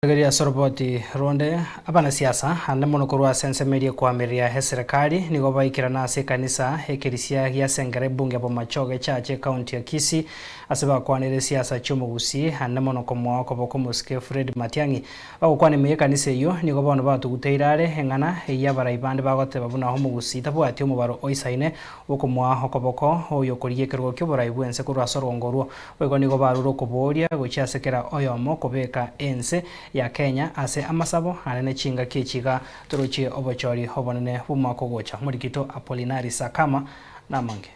Rigereria ase oroboti ronde, abanasiasa, ande mono korwa ase ensemo eria ekoamereria eserekari, nigo baikerana ase ekanisa ekerisia gia Sengera ebunge ya Bomachoge Church ecounty ya Kisii ase bakwanire esiasa chi'omogusii ande mono komoa okoboko omosike Fred Matiang'i. Bagokwana ime y'ekanisa eyio nigo bono batuguteire are eng'ana eyio abarai bande bagoteba buna omogusii tabwati omobaro oisaine bw'okomoa okoboko oyo okorigia ekerogo ki'oborai bw'ense korwa ase orongo orwo. Boigo nigo barure okoboria gochia ase kera oyomo kobeka ense ya Kenya ase amasabo ane ne chingaki echi iga torochie obochori obonene bw'omwaka ogocha. Omorikito Apolinari Sakama namange.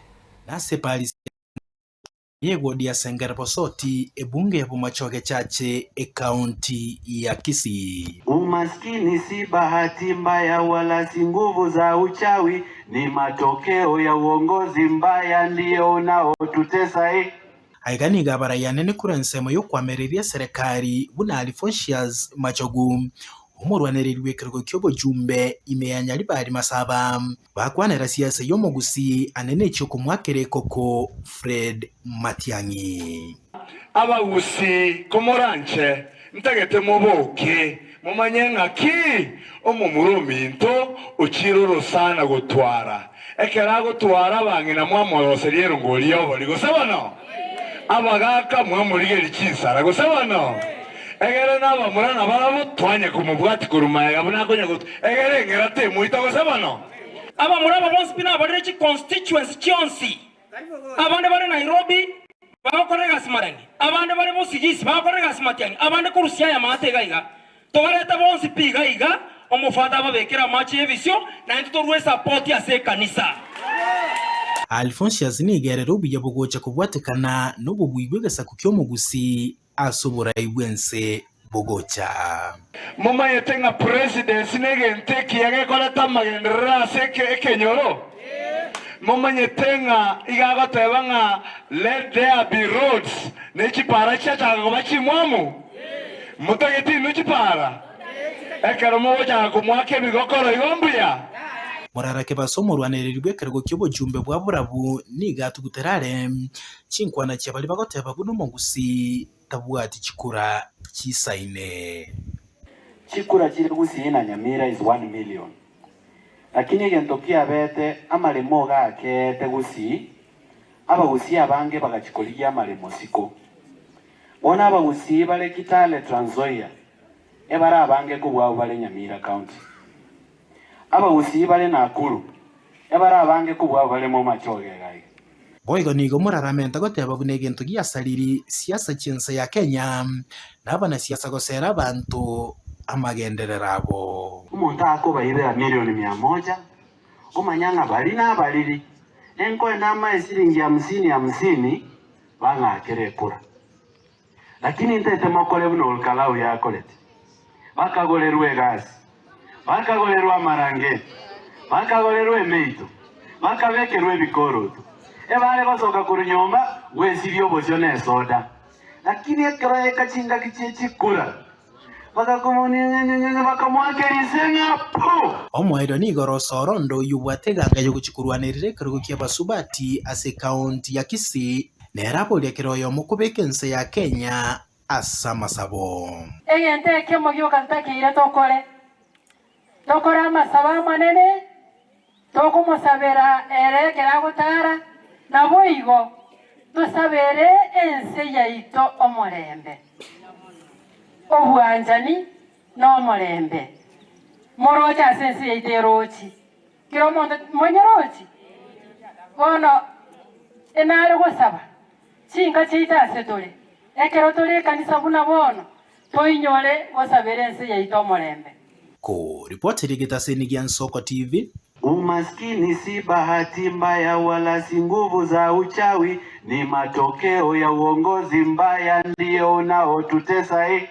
Nase Paris y'egodi ya Sengerabosoti, ebunge ya Bomachoge Chache, ecounty ya Kisii. Umaskini si bahati mbaya wala si nguvu za uchawi, ni matokeo ya uongozi mbaya ndiyo unaotutesa eh. Aiga nigo abarai anene korwa ensemo y'okwamereria eserekari buna Alphonsius Machogu, omorwanereri bw'ekerogo ki'obochumbe ime ya Nyaribari Masaba, bakwanera siasa y'omogusii anene echi'okomoakera ekoko Fred Matiang'i. Abagusii komoranche Ntagete moboke, momanye ng'aki omomura ominto ochiire orosana gotwara. Ekero agotwara abang'ina mwamoroseria erongori y'obori, gose bono? Abagaaka mwamorigeria chinsara, gose bono? Egere nabamura nabarabwo twanye komobwatia korwa magega buna akonya gotwa, egere eng'era temoita, gose bono? Abamura aba bonsi pi nabarire chiconstituency chionsi, abande bare Nairobi, Bagokora egasi Matiang'i, abande bare Bosigisi bagokora egasi Matiang'i, abande korwa Siaya maate iga iga. Tobarete bonsi pi iga iga, omofata ababekere amache y'ebisio, na intwe torue esapoti ase ekanisa. Alphonsius nigo erere obuya bogocha kobwatekana nobobui bw'egesaku ki'omogusii ase oborai bw'ense bogocha. Momanyete ng'a presidency negento ekiya gekoreta amagenderero ase ekenyoro? Momanyete ng'a iga agoteba ng'a let there be roads ne chipara chiachaka koba chimwamu? Motagete inwe chipara? Ekero mogochaka komoaka ebigokoro igo mbuya? Morarake base omorwanereri bw'ekerogo ki'obochumbe bwa borabu nigo atugutera are chinkwana chia baria bagoteba buna omogusii tabwati chikura chisaine. Chikura chire Gusii na Nyamira is one million. Lakini egento kiabete amaremo iga akeete Gusii, abagusii abange bagachia korigia amaremo siko. Bono abagusii bare Kitale Trans Nzoia ebare abange kobua abwo bare Nyamira County. Abagusii bare Nakuru ebare abange kobua abwo bare Momachoge iga iga. Boigo nigo moraramente goteba buna egento giasariri siasa chi'ense ya Kenya, na abanasiasa gosera abanto amagenderero abo. Omonto akobaibera milioni mia moja, omanya ng'a bari nabariri, enkoe namae siringi hamsini hamsini, bang'akere ekura. Lakini ntaete mokore buna Olkalau yakorete, bakagorerwa egasi, bakagorerwa amarangeti, bakagorerwa emeito, bakabekerwa ebikoroto, ebare gosoka korwa nyomba gwesibia obosio na esoda. Lakini ekero yaika chingaki chie chikura, bagakomonia bakamoaka rise ng'a pu! Omoerio nigo ore osoro onde oyio obwate eganga y'ogochia korwanerera ekerogo ki'abasubati ase ekaonti ya Kisii, nere aboria kera oyomo kobeka ense ya Kenya ase amasabo. Egento ekemo gioka ntakeire tokore, tokore amasabo amanene, tokomosabera ere ekero agotara, naboigo tosabere ense yaito omorembe, obwanchani, na omorembe. Moroche ase ense yaito erochi, kera omonto monyerochi. Bono enare gosaba chinka chiaito ase tore, ekero tore ekanisa buna bono, toinyore gosabera ense yaito omorembe. Koripotera egetaseni gia Nsoko TV. Umaskini si bahati mbaya wala si nguvu za uchawi, ni matokeo ya uongozi mbaya ndiyo unaotutesa eh.